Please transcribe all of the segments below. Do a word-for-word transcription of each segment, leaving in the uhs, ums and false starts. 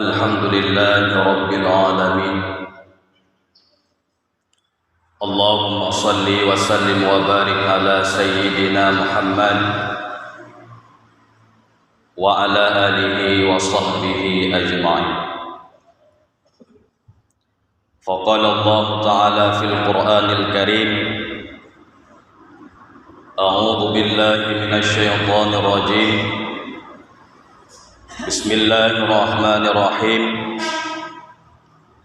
الحمد لله رب العالمين. اللهم صل وسلم وبارك على سيدنا محمد وعلى آله وصحبه أجمعين. فقال الله تعالى في القرآن الكريم: أعوذ بالله من الشيطان الرجيم. بسم الله الرحمن الرحيم.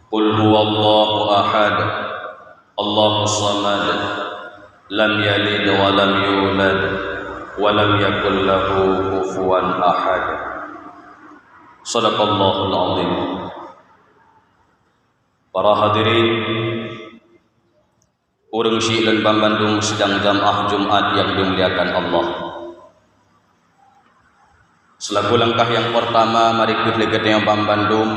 قل هو الله أحد، الله الصمد، لم يلد ولم يولد، ولم يكن له كفوا أحد. صدق الله العظيم. Para hadirin, ureuëng syiek lôn banmandum sidang jamaah Jumat nyang dimuliakan Allah. Seulaku langkah nyang peurtama, mari kheueh lé geutanyoe banmandum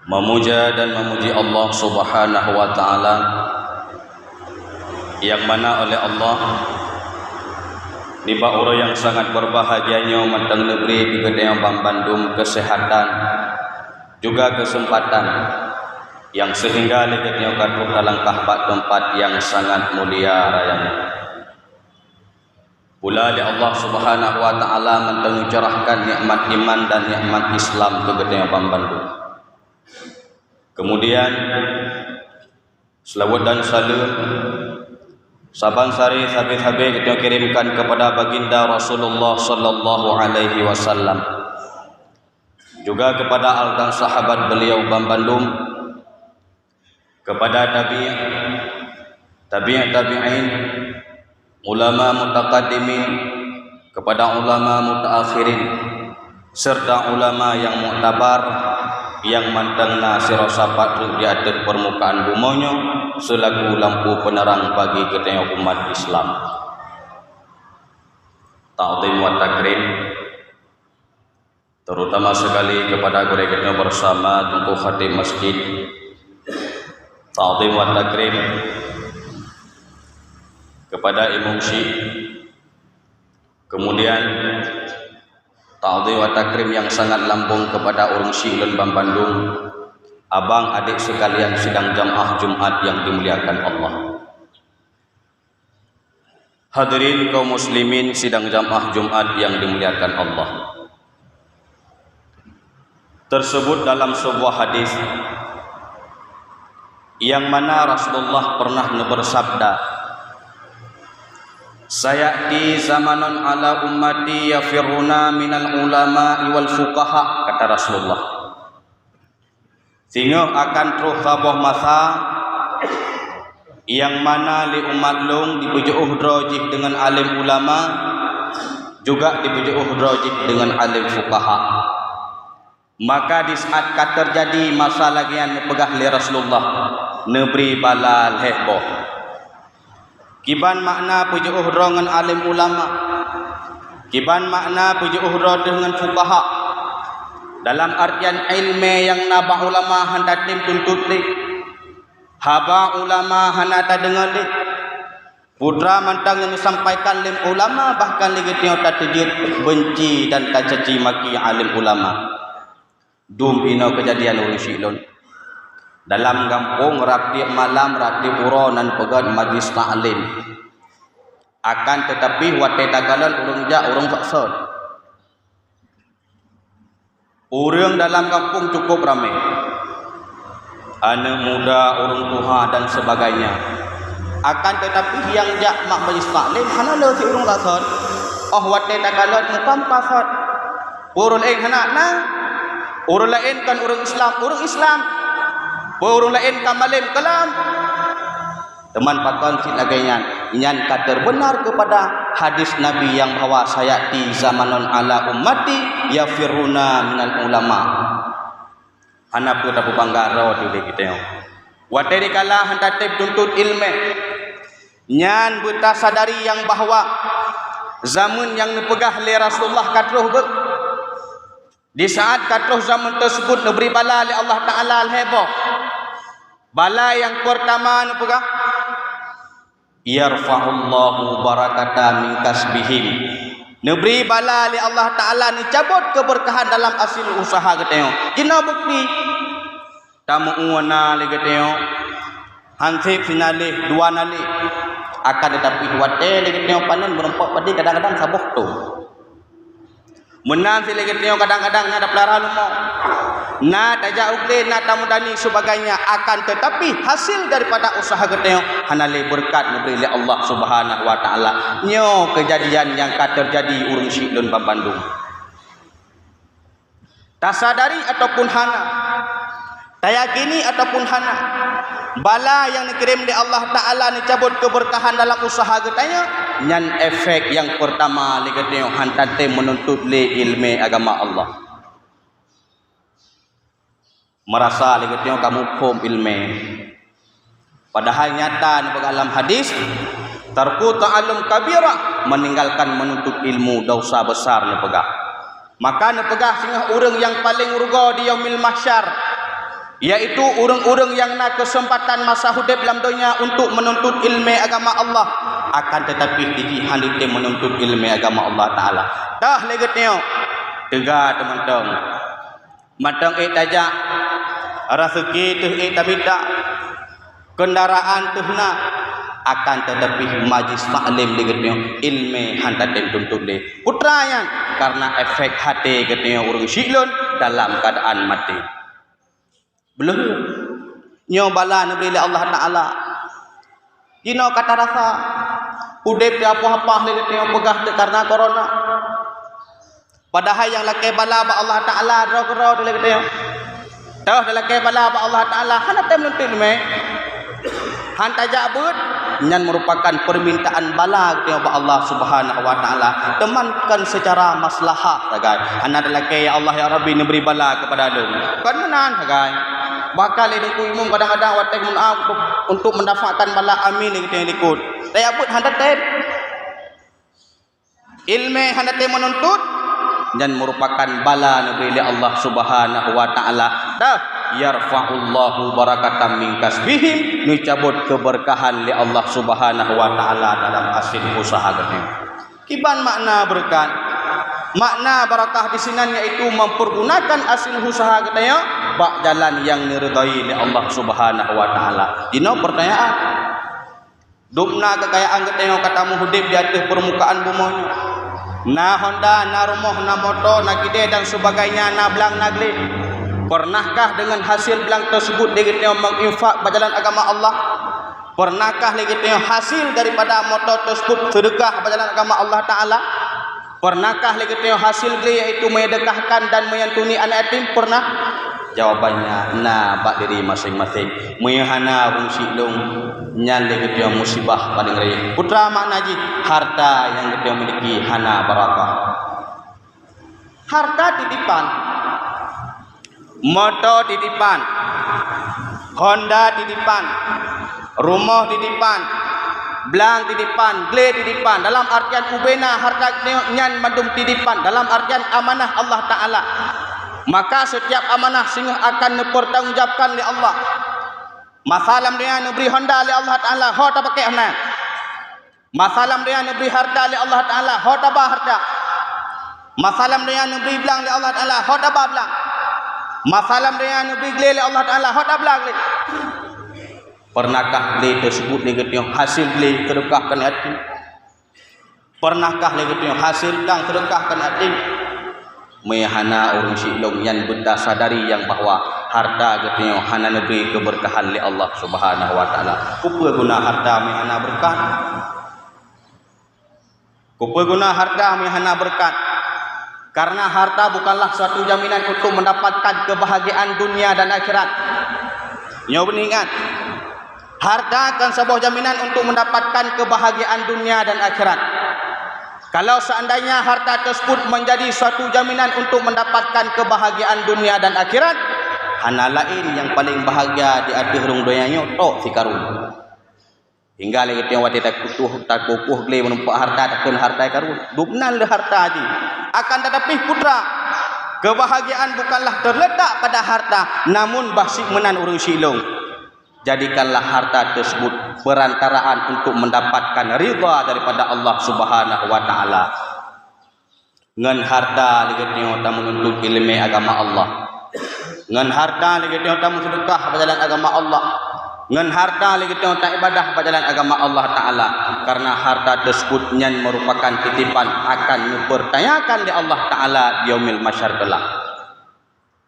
meumuja dan meumuji Allah Subhanahu wa Ta'ala, nyang mana oleh Allah nibak uroe nyang sangat beurbahagia nyoe mantong neubri keu geutanyoe banmandum keuseuhatan juga keuseumpatan nyang seuhingga lé geutanyoe ka troh talangkah bak teumpat nyang sangat mulia raya nyoe. Pula lé Allah Subhanahu wa Ta'ala mantong geucurahkan nikmat iman dan nikmat Islam keu geutanyoe banmandum. Keumudian, seulaweuet dan saleuem saban sari sabe-sabe geutanyoe kirémkan keupada Baginda Rasulullah sallallahu alaihi wasallam, juga keupada al dan sahabat beuliau banmandum, keupada tabi', tabi' tabi'in, ulama mutaqaddimin, keupada ulama mutaakhirin, serta ulama nyang muktabar nyang mantong na sidroe sapat treuk di ateueh peurmukaan bumoe nyoe seulaku lampu peuneurang bagi geutanyoe umat Islam. Ta'zim wa takrim, terutama sekali kepada gurée geutanyoe bersama Teungku Khatib Masjid. Ta'zim wa takrim kepada Imum Syiek. Kemudian, ta'zim wa takrim nyang sangat lambong kepada ureuëng syiek lôn banmandum, abang adék sekalian sidang jamaah Jumat nyang dimuliakan Allah. Hadirin kaum muslimin sidang jamaah Jumat nyang dimuliakan Allah. Tersebut dalam sebuah hadis nyang mana Rasulullah pernah neubeusabda, "Sayati zamanun ala ummati yafirruna minal ulama'i wal fuqaha," kata Rasulullah. Singoh akan troh saboh masa nyang mana lé umat lôn dipeujiôh droe jih deungon além ulama, juga dipeujiôh droe jih deungon além fuqaha. Maka di saat ka teujadi masa lagée nyan neupeugah lé Rasulullah, neubri bala lhée boh. Kiban makna peujiôh droe ngon além ulama? Kiban makna peujiôh droe deungon fuqaha? Dalam artian iéleumé nyang na bak ulama hana tatem tuntot lé, haba ulama hana tadeungoe lé. Peue teuma mantong nyang geusampaikan lé ulama bahkan lé geutanyoe tateujeuet beunci dan tacaci maki além ulama. Dum inoe keujadian ureuëng syiek lôn. Dalam gampông rab tieb malam, rab tieb uroe nan peugét majlis taklim. Akan teutapi watée takalon ureuëng jak ureuëng paksa. Ureuëng dalam gampông cukup ramé. Aneuëk muda, ureuëng tuha dan sebagainya. Akan teutapi nyang jak mak majlis taklim hana le si ureuëng paksa. Oh watée takalon muka-muka sot. Ureuëng laén hana na. Ureuëng laén kon ureuëng Islam, ureuëng Islam. Ureuëng laén ka malém keulam. Teuma pakon cit lagée nyan? Nyan ka teubeunar keupada hadis Nabi nyang bahwa sayati zamanun ala ummati yafirruna minal ulama. Hana peue tapeubangga droe teuh lé geutanyoe. Watée dikala hana tatem tuntot iéleumé, nyan beutasadari nyang bahwa zameun nyang neupeugah lé Rasulullah ka troh beuh. Di saat ka troh zameun teuseubut neubri bala lé Allah Ta'ala lhée boh. Bala nyang peurtama neupeugah, "Yarfa'ullahu barakata min kasbihim." Neubri bala lé Allah Taala, neucabot keubeurkahan dalam hasil useuha geutanyoe. Jinoe bukeuti, tameu'ue na lé geutanyoe, han seb sinaleh, dua naleh. Akan teutapi watée lé geutanyoe panen meurumpok padi kadang-kadang saboh tông. Meunan cit lé geutanyoe kadang-kadang na tapeulara leumo, na tajak u glé, na tameudani seubagainya, akan teutapi hasil daripada useuha geutanyoe hana lé beureukat neubri lé Allah Subhanahu wa Taala. Nyoe keujadian nyang ka teujadi ureuëng syiek lôn banmandum. Tasadari ataupun hana, tayakini ataupun hana, bala nyang neukirém lé Allah Taala neucabot keubeurkahan dalam useuha geutanyoe, nyan efek nyang peurtama lé geutanyoe han tatem meununtut lé iéleumé agama Allah. Meurasa lé geutanyoe ka muphom iéleumé. Padahai nyata neupeugah lam hadis, "Tarku ta'allum kabirah," meninggalkan menuntut ilmu dosa besar neupeugah. Maka neupeugah singoh ureuëng nyang paleng rugoe di Yaumil Mahsyar, yaitu ureuëng-ureuëng nyang na keuseumpatan masa udeb lam donya untuk menuntut iéleumé agama Allah, akan teutapi di jih han jitem menuntut iéleumé agama Allah Taala. Tah lé geutanyoe, teuga teumantong. Mantong ék tajak, raseuki teuh ék tamita, keundaraan teuh na, akan teutapi majlis taklim lé geutanyoe, iéleumé han tatem tuntut lé. Peue teuma nyan? Karena efek até geutanyoe ureuëng syiek lôn dalam keuadaan maté. Beuleuh nyoe bala neubri lé Allah Taala. Jinoe ka tarasa udeb teuapah-apah lé geutanyoe peugah teuh karena corona. Padahai nyang lakée bala bak Allah Taala droe keudroe teuh lé geutanyoe. Teuh talakée bala bak Allah Taala hana tem nuntut mé, han tajak beuet, nyan meurupakan peumintaan bala geutanyoe bak Allah Subhanahu wa Taala. Teuma kon seucara maslahah sagai. Hana talakée, "Ya Allah, ya Rabbi, neubri bala keupada lôn." Kon meunan sagai. Bahkan lé teungku imum kadang-kadang watée meudoá untuk, untuk mendapatkan bala amin lé geutanyoe likot. Tajak beuet han tatem. Iéleumé hana tem meununtut, nyan meurupakan bala neubri lé Allah Subhanahu wa Taala. Dah, "Yarfa'ullahu barakatan min kasbihim," neucabot keubeurkahan lé Allah Subhanahu wa Taala dalam hasil useuha geutanyoe. Kiban makna beureukat? Makna barakah disinan yaitu mempergunakan hasil useuha geutanyoe bak jalan nyang neureudai lé Allah Subhanahu wa Taala. Jinoe peurtanyaan. Dum na keukayaan geutanyoe ka tameuudeb di ateueh peurmukaan bumoe nyoe. Na honda, na rumoh, na moto, na keudée dan seubagainya, na blang, na glé. Pernahkah deungon hasil blang teuseubut lé geutanyoe menginfak bak jalan agama Allah? Pernahkah lé geutanyoe hasil daripada moto teuseubut seudeukah bak jalan agama Allah Taala? Pernahkah lé geutanyoe hasil glé, yaitu meudekahkan dan meuyantuni aneuk yatim? Pernah? Jawabannya na bak diri maséng-maséng. Meunyoe hana ureuëng syiek lôn, nyan lé geutanyoe musibah paleng rayeuk. Peue teuma makna jih? Harta nyang geutanyoe miliki hana barakah. Harta titipan. Moto titipan, honda titipan, rumoh titipan, blang titipan, glé titipan. Dalam artian ubena harta nyan mandum titipan. Dalam artian amanah Allah Taala. Maka setiap amanah singoh akan neupeurtanggungjawabkan lé Allah. Masa lam donya neubri honda lé Allah Taala, ho tapakée honda. Masa lam donya neubri harta lé Allah Taala, ho taba harta. Masa lam donya neubri blang lé Allah Taala, ho taba blang. Masa lam donya neubri glé lé Allah Taala, ho tablang glé. Pernahkah glé teuseubut lé geutanyoe hasil glé seudeukah keu aneuk yatim? Pernahkah lé geutanyoe hasil blang seudeukah keu aneuk yatim? Meunyoe hana ureuëng syiek lôn, nyan beuta sadari nyang bahwa harta geutanyoe hana neubri keubeurkahan lé Allah Subhanahu wa Taala. Keupeue guna harta meunyoe hana beureukat? Keupeue guna harta meunyoe hana beureukat? Karena harta bukanlah suatu jaminan untuk mendapatkan kebahagiaan dunia dan akhirat. Nyoe beuingat, harta kon saboh jaminan untuk mendapatkan kebahagiaan dunia dan akhirat. Kalau seandainya harta tersebut menjadi suatu jaminan untuk mendapatkan kebahagiaan dunia dan akhirat, hana laén nyang paleng bahagia di ateueh rhueng donya nyoe tok si Karun. Hingga lé geutanyoe watée takutoh, takukoh glé meureumpok harta, takheun harta Karun. Dum nan le harta jih. Akan tetapi, peue teuma, kebahagiaan bukanlah terletak pada harta, namun bah syiek meunan ureuëng syiek lôn. Jadikanlah harta tersebut perantaraan untuk mendapatkan ridha daripada Allah Subhanahu wa Taala. Ngon harta lagée tanyoe tameununtut iéleumé agama Allah. Ngon harta lagée tanyoe tameuseudeukah bak jalan agama Allah. Ngon harta lagée tanyoe taibadah bak jalan agama Allah Taala. Karena harta teusebut nyan meurupakan titipan akan neupeurtanyakan lé Allah Taala di yaumil mahsyar kelak.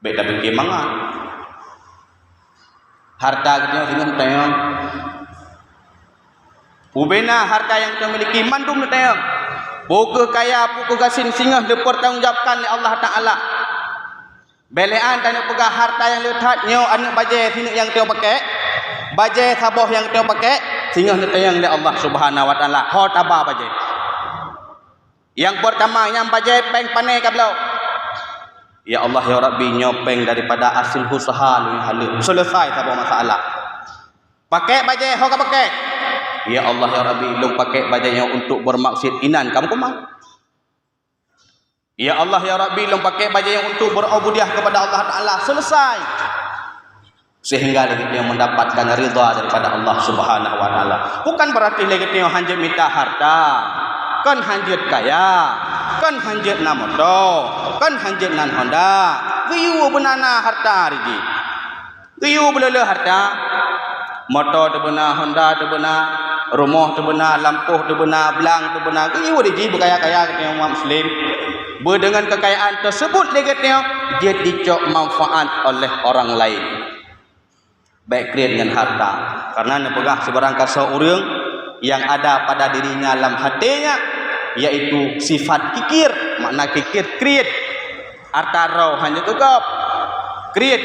Bék tapike mangat. Harta geutanyoe singoh neutanyong. Ubena harta nyang tanyoe miliki mandum neutanyong. Peu kheueh kaya, peu kheueh gasien, singoh neupeurtanggung jawabkan lé Allah Taala. Bék lé án tanyoe peugah harta nyang le that nyoe aneuëk bajée sineuk nyang tanyoe pakék, bajée saboh nyang tanyoe pakék, singoh neutanyong lé Allah Subhanahu wa Taala ho taba bajée. Nyang peurtama, nyang bajée péng pané ka bloe. Ya Allah, ya Rabbi, nyoe péng daripada hasil usaha lôn haleue. Seuleusai saboh masalah. Pakék bajée ho ka pakék. Ya Allah, ya Rabbi, lôn pakék bajée nyoe untuk beurmaksud inan ka meukumat. Ya Allah, ya Rabbi, lôn pakék bajée nyoe untuk beur'ubudiah kepada Allah Taala. Seuleusai. Sehingga lagée nyoe mendapatkan ridha daripada Allah Subhanahu wa Taala. Bukan berarti lagée nyoe hanjeuet mita harta, kon hanjeuet kaya, kon hanjeuet na moto, kon hanjeuet nan Honda. Geuyue beuna na harta rijih. Geuyue beuleueh harta. Moto teubeuna, Honda teubeuna, rumoh teubeuna, lampôh teubeuna, blang teubeuna. Geuyue rijih beukaya-kaya geutanyoe umat muslim. Beudeungon keukayaan teusebut lagée nyoe jeuet jicok manfaat oleh orang lain. Bék kriet ngon harta, karena neupeugah sibarang kasoe ureuëng nyang ada pada dirinya lam haténya, yaitu sifat kikir, makna kikir kriet. Harta droe hana geugob, kriet,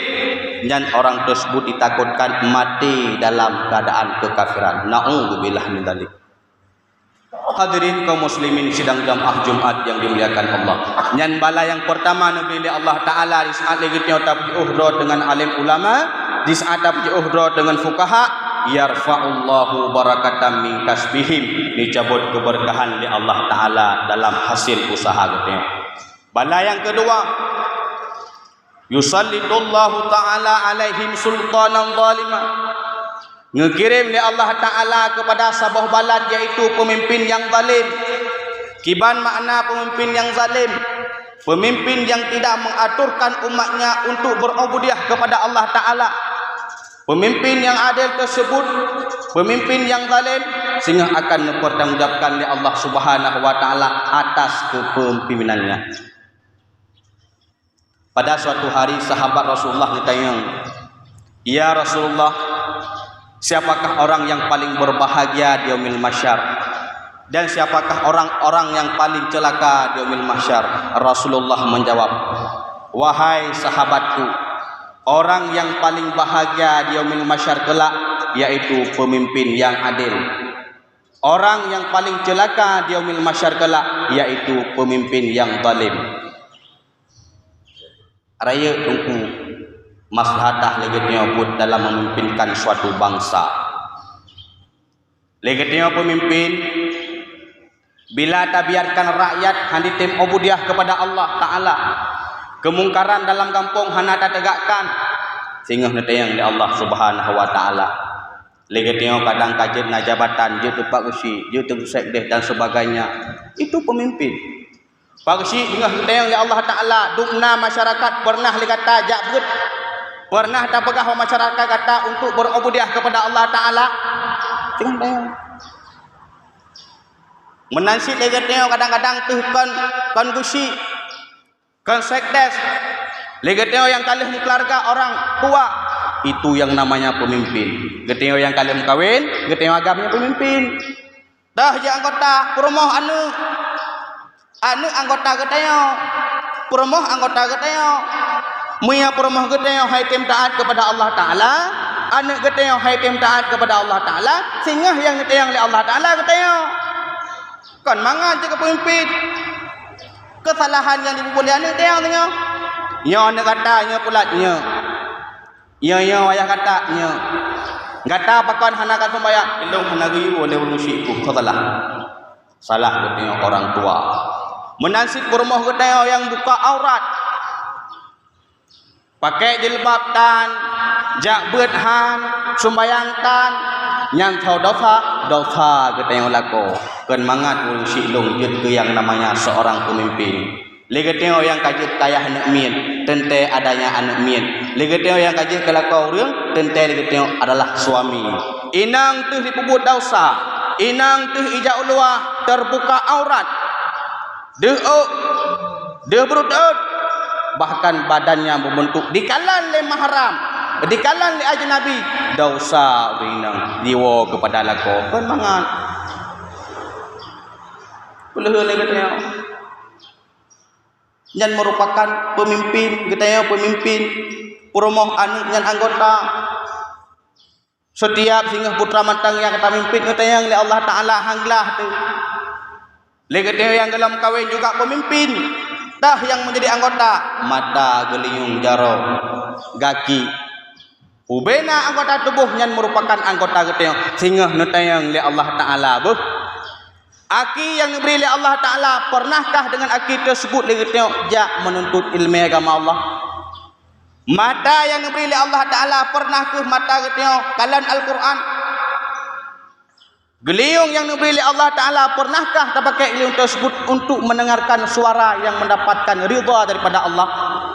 nyan orang teusebut ditakutkan maté dalam keadaan kekafiran. Naudzubillah min dzalik. Hadirin kaum muslimin sidang jamaah Jumat yang dimuliakan Allah. Nyan bala nyang peurtama neubri lé Allah Taala di saat lagée nyoe tapiôh droe deungon alim ulama, di saat tapiôh droe deungon fukaha, yarfa'ullahu barakatan min kasbihim, dicabot keubeurkahan lé Allah Taala dalam hasil usaha geutanyoe. Bala nyang keudua, yusallitullahu ta'ala alaihim sultanan zalima. Geukirém lé Allah Taala keupada saboh balat, yaitu peumimpén nyang zalim. Kiban makna peumimpén nyang zalim? Peumimpén nyang tidak mengaturkan umatnya untuk berubudiah kepada Allah Taala. Peumimpén nyang adil teusebut, peumimpén nyang zalim, singoh akan neupeurtanggungjawabkan lé Allah Subhanahu wa Taala atas keupeumpimpinannya. Pada suatu hari, sahabat Rasulullah geutanyong, "Ya Rasulullah, siapakah orang yang paling berbahagia di yaumil mahsyar? Dan siapakah orang-orang yang paling celaka di yaumil mahsyar?" Rasulullah menjawab, "Wahai sahabatku, orang yang paling bahagia di yaumil mahsyar kelak yaitu pemimpin yang adil. Orang yang paling celaka di yaumil mahsyar kelak yaitu pemimpin yang zalim." Rayeuk teungku, maslahatah lagée nyoe buet dalam memimpinkan suatu bansa. Lagée nyoe pemimpin, bila tabiarkan rakyat hana tem ubudiah kepada Allah Taala, kemungkaran dalam gampông hana tategakkan, singoh neutanyong lé Allah Subhanahu wa Taala. Lagée nyoe kadang ka jeuet na jabatan, jeuet teupak geusyik, jeuet teusekdes dan sebagainya. Itu pemimpin. Pak geusyik, singoh neutanyong lé Allah Taala, dum na masyarakat pernah lé gata jak beuet, pernah tapeugah bak masyarakat gata untuk berubudiah kepada Allah Taala? Singoh neutanyong. Meunan cit lagée nyoe kadang-kadang teuh kon, kon geusyik, kon sekdes. Lagée nyoe nyang ka lheueh meukeuluwarga orang tua, itu yang namanya pemimpin. Geutanyoe nyang ka lheueh meukawen, geutanyoe agam nyan pemimpin. Teuh jeuet anggota peurumoh aneuëk, aneuëk anggota geutanyoe, peurumoh anggota geutanyoe. Meunyoe peurumoh geutanyoe hai tem taát kepada Allah Taala, aneuëk geutanyoe hai tem taát kepada Allah Taala, singoh nyang neutanyong lé Allah Taala geutanyoe. Kon mangat jeuet keu peumimpin. Keusalahan nyang jipeubuet lé aneuëk tanyong singoh. Nyoe aneuëk gata, nyoe pulat, nyoe. Nyoe, nyoe wayah gata, nyoe. Gata pakon hana ka sumbayang? Ilong hana geuyue lé ureuëng syik, keu salah. Salah geutanyoe orang tua. Meunan cit peurumoh geutanyoe nyang buka aurat. Pakai jilbab tan, jak beuet han, sumbayang tan, nyan soe dosa, dosa geutanyoe lakoe. Kon mangat ureuëng syik lôn jeuet keu nyang namanya seorang pemimpin. Lé geutanyoe nyang ka jeuet keu ayah aneuk miet, teuntée adanya aneuk miet. Lé geutanyoe nyang ka jeuet keu lakoe ureuëng, teuntée lé geutanyoe adalah suami. Inong teuh jipeubuet desya, inong teuh ija u luwa teubuka aurat. Deuh ôk, deuh breuet ôk, bahkan badannya meubeuntuk dikalon lé mahram, dikalon lé ajnabi, desya ureuëng inong jiwoe keupada lakoe. Kon mangat. Peuleueh lé geutanyoe. Nyan meurupakan peumimpin, geutanyoe peumimpin, peurumoh aneuk nyan anggota. Seutiab singoh putra mantong nyang ka tamimpin geutanyong lé Allah Taala hang glah teuh. Lé geutanyoe nyang gohlom kawen juga peumimpin, tah nyang meunjadi anggota, mata, geulinyueng, jaroe, gaki. Ubena anggota tuboh nyan meurupakan anggota geutanyoe singoh neutanyong lé Allah Taala beuh. Aki nyang neubri lé Allah Taala, pernahkah deungon aki teuseubut lé geutanyoe jak meununtut iéleumé agama Allah? Mata nyang neubri lé Allah Taala, pernah kheueh mata geutanyoe kalon Al-Qur'an? Geulinyueng nyang neubri lé Allah Taala, pernahkah tapakék geulinyueng teuseubut untuk mendengarkan suara nyang mendapatkan ridha daripada Allah?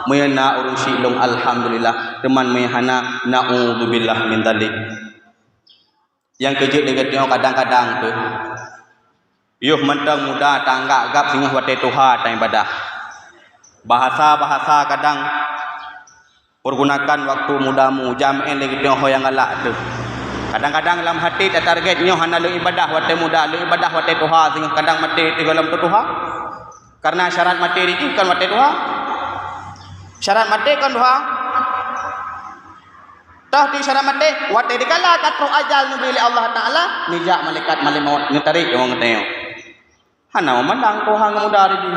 Meunyoe na ureuëng syiek lôn, alhamdulillah. Teuma meunyoe hana, naudzubillah min dzalik. Nyang keujeuet lé geutanyoe kadang-kadang teuh, yoh mantong muda taanggab-anggab singoh watée tuha taibadah. Bahasa-bahasa kadang pergunakan waktu mudamu, jamén lé geutanyoe ho nyang galak teuh. Kadang-kadang lam hati tatarget nyoe hana lôn ibadah watée muda, lôn ibadah watée tuha, singoh kadang maté teuh gohlom teutuha. Karena syarat maté jih kon watée tuha. Syarat maté kon tuha. Toh di syarat maté, watée dikala ka troh ajal neubri lé Allah Taala, neujak malaikat malakut maut neutarek nyawöng geutanyoe. Hana meumandang tuha ngon muda jih.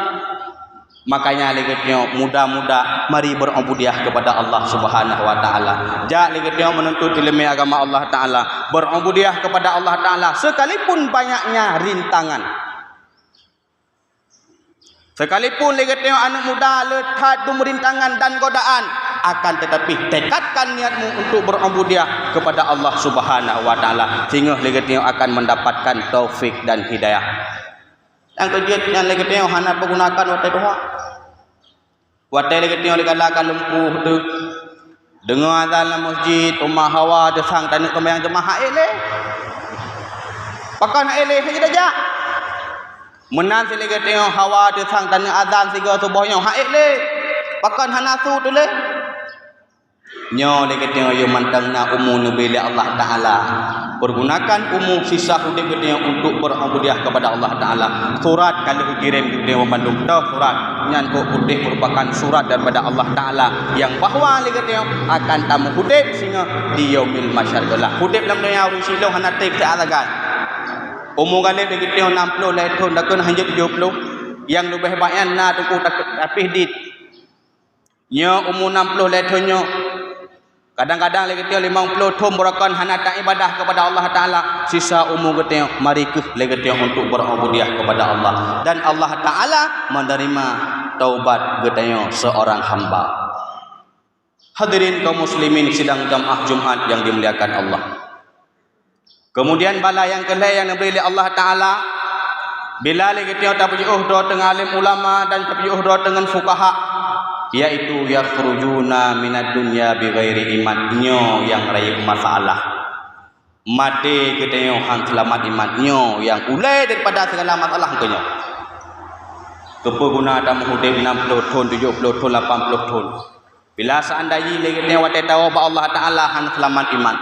Makanya lé geutanyoe muda-muda, mari berubudiah kepada Allah Subhanahu wa Taala. Jak lé geutanyoe meununtut iéleumé agama Allah Taala, berubudiah kepada Allah Taala sekalipun banyaknya rintangan. Sekalipun lé geutanyoe aneuk muda le that dum rintangan dan godaan, akan tetapi tekadkan niatmu untuk berubudiah kepada Allah Subhanahu wa Taala, singoh lé geutanyoe akan mendapatkan taufik dan hidayah. Nyang keujeuet nyan lé geutanyoe hana peugunakan watée tuha. Watée lé geutanyoe lé gala ka lumpuh teuh, deungoe azan lam meuseujid, teuma hawa teusang taneuk seumayang jeumaah, han ék lé. Pakon han ék lé? Han jeuet tajak. Meunan cit lé geutanyoe hawa teusang taneuk azan sigoe suboh nyoe, han ék lé. Pakon hana su teuh lé? Nyoe lé geutanyoe yoh mantong na umu neubri lé Allah Taala. Pergunakan umu sisa udeb geutanyoe untuk berubudiah kepada Allah Taala. Surat ka lheueh kirém keu geutanyoe bandum, toh surat nyan kok putéh merupakan surat daripada Allah Taala nyang bahwa lé geutanyoe akan tameuudeb singoh di Yaumil Mahsyar. Udeb lam donya ureuëng syiek lôn hana teb sagai. Umu galeh lé geutanyoe nam ploh lhée thon, dakeuh hanjeuet tujoh ploh. Nyang leubeh baik nyan na teungku tapih dit. Nyoe umu nam ploh lhée thon nyoe. Kadang-kadang lé geutanyoe limong ploh thon beurokon hana taibadah kepada Allah Taala, sisa umu geutanyoe mari kheueh lé geutanyoe untuk berubudiah kepada Allah, dan Allah Taala menerima taubat geutanyoe seorang hamba. Hadirin kaum muslimin sidang jamaah Jumat yang dimuliakan Allah. Kemudian bala nyang keu lhée nyang neubri lé Allah Taala, bila lé geutanyoe tapeujiôh droe teungon alim ulama dan tapeujiôh droe teungon fukaha, yaitu yakhrujuna minad dunya bighairi iman, nyoe nyang rayeuk masalah. Maté geutanyoe han seulamat iman, nyoe nyang ulée daripada sigala masalah keu nyoe. Keupeue guna tamuudeb nam ploh thon, tujoh ploh thon, lapan ploh thon? Bila seandai jih lé geutanyoe watée tawoe bak Allah Taala hana seulamat iman,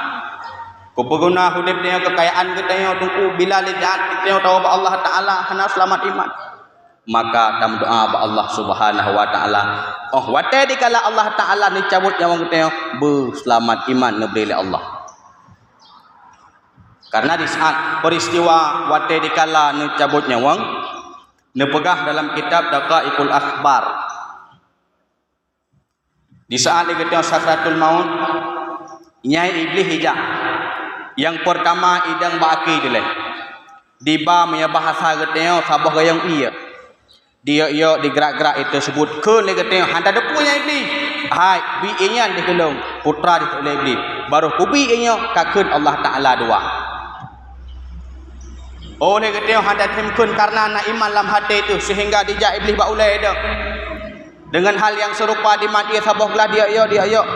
keupeue guna udeb tanyoe, keukayaan geutanyoe teungku, bila lé geutanyoe tawoe bak Allah Taala hana seulamat iman? Maka tameudoá bak Allah Subhanahu wa Taala, óh watée dikala Allah Taala neucabot nyawöng geutanyoe, beuseulamat iman neubri lé Allah. Karena di saat peristiwa watée dikala neucabot nyawöng, neupeugah dalam kitab Daqaiqul Akhbar, di saat lé geutanyoe sakratul maut, nyai Iblih ijak. Nyang peurtama idong bak aki dilée. Diba meunyoe bahasa geutanyoe saboh gayong ié. Diyok-yok, digrak-grak, itu seubut kheun lé geutanyoe, han tateupeue nyai Iblih. Hai, bi ié nyan di keulong, putra di ulée Iblih. Barô kubi ié nyoe ka kheun Allah Taala dua. Óh lheueh geutanyoe han tatem kheun kareuna na iman lam até teuh, seuhingga dijak Iblih bak ulée deuh. Deungon hal nyang seurupa dimat ie saboh glah diok-yok, diok-yok.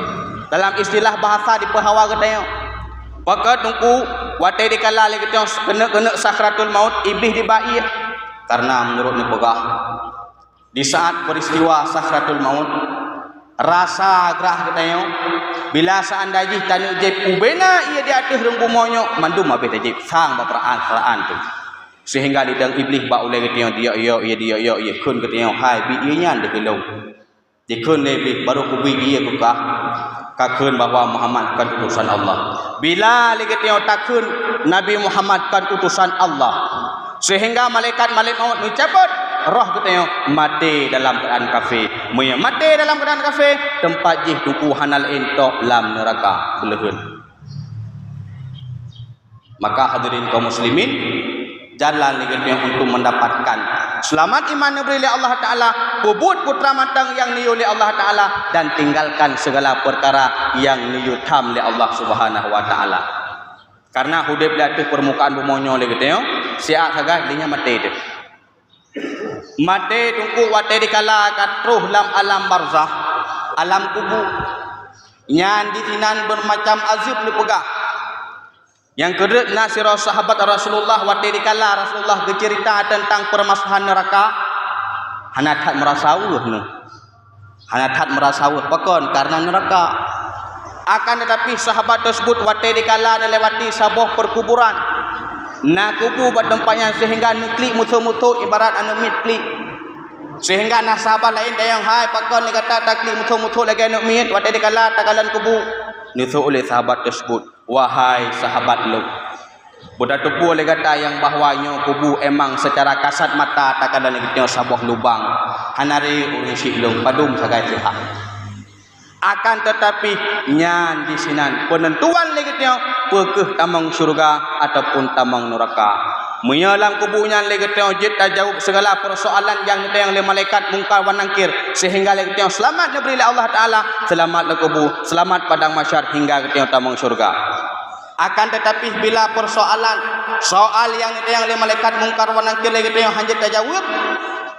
Dalam istilah bahasa dipeuhawa geutanyoe. Pakon teungku, watée dikala lé geutanyoe keuneuk-keuneuk sakratul maut, Iblih diba ie. Karena meunurot neupeugah, di saat peristiwa sakratul maut, rasa grah geutanyoe, bila seandai jih taneuk jieb ubena ie di ateueh rhueng bumoe nyoe, mandum habéh tajieb sang bak peuraan-peuraan tu. Seuhingga didong Iblih bak ulée geutanyoe, diok-yok ie, diok-yok ie, kheun geutanyoe, "Hai, bi ie nyan dikeue lôn." Dikheun lé Iblih, "Barô kubi ie keu kah, kakheun bahwa Muhammad kon utosan Allah." Bila lé geutanyoe takheun Nabi Muhammad kon utosan Allah, seuhingga malaikat malakut maut neucabot roh geutanyoe, maté dalam keuadaan kafé. Meunyoe maté dalam keuadaan kafé, teumpat jih teungku hana laén tok lam neuraka beuleuheun. Maka hadirin kaum muslimin, jalan lé geutanyoe untuk mendapatkan seulamat iman neubri lé Allah Taala, peubuet putra mantong nyang neuyue lé Allah Taala, dan tinggalkan segala perkara nyang neuyue tham lé Allah Subhanahu wa Taala. Karena udeb di ateueh permukaan bumoe nyoe lé geutanyoe, siat sagai lé nyan maté teuh. Maté teungku watée dikala ka troh lam alam barzakh, alam kubu. Nyan disinan beumacam azeub neupeugah. Nyang keudroe na sidroe sahabat Rasulullah, watée dikala Rasulullah geuceurita teuntang peumasalahan neuraka, hana that meurasa weueh nyoe. Hana that meurasa weueh. Pakon? Karena neuraka. Akan teutapi, sahabat teuseubut watée dikala neulewati saboh peukuburan, na kubu bak teumpat nyan, seuhingga neuklik meuthô-meuthô ibarat aneuk miet klik. Seuhingga na sahabat laén tanyong, "Hai, pakon lé gata taklik meuthô-meuthô lagée aneuk miet watée dikala takalon kubu?" Neuseuôt lé sahabat teuseubut, "Wahai sahabat lôn, beutateupeue lé gata nyang bahwa nyoe kubu, emang seucara kasat mata takalon geutanyoe saboh lubang, hana ré ureuëng siklong padum sagai sihat. Akan teutapi, nyan disinan peunentuan lé geutanyoe peu kheueh tamong syeuruga ataupun tamong neuraka. Meunyoe lam kubu nyan lé geutanyoe jeuet tajaweueb segala peusoalan nyang neutanyong lé malaikat Mungkar wa Nakir, seuhingga lé geutanyoe seulamat neubri lé Allah Taala, seulamat lam kubu, seulamat padang mahsyar hingga geutanyoe tamong syeuruga. Akan teutapi, bila peusoalan, soal nyang neutanyong lé malaikat Mungkar wa Nakir lé geutanyoe hana jeuet tajaweueb,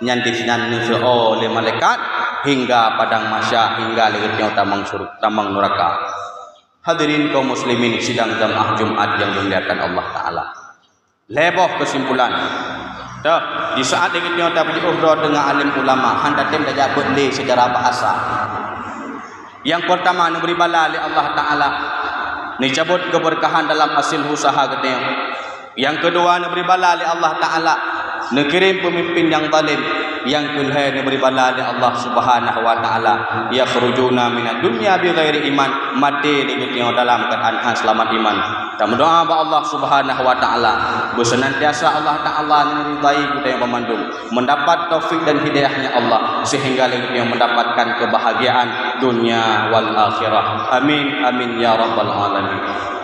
nyan disinan neuseuôt lé malaikat hingga padang mahsyar, hingga lé geutanyoe tamong syur-, tamong neuraka." Hadirin kaum muslimin sidang jamaah Jumat nyang dimuliakan Allah Taala. Lhée boh keusimpulan. Toh, di saat lé geutanyoe tajiôh droe teungoh alim ulama, hana tem tajak beuet lé seucara bahasa. Nyang peurtama, neubri bala lé Allah Taala, neucabot keubeurkahan dalam hasil useuha geutanyoe. Nyang keudua, neubri bala lé Allah Taala, neukirém peumimpén nyang zalém. Nyang keulhée, neubri bala lé Allah Subhanahu wa Taala, "Yakhrujuna minad dunya bighairi iman," maté lé geutanyoe dalam keuadaan hana seulamat iman. Tameudoá bak Allah Subhanahu wa Taala, beuseunantiasa Allah Taala neuridai geutanyoe banmandum, meudapat taufik dan hidayah-Nya Allah, seuhingga lé geutanyoe mendapatkan keubahgiaan dunia wal akhirah. Amin, amin, ya rabbal alamin.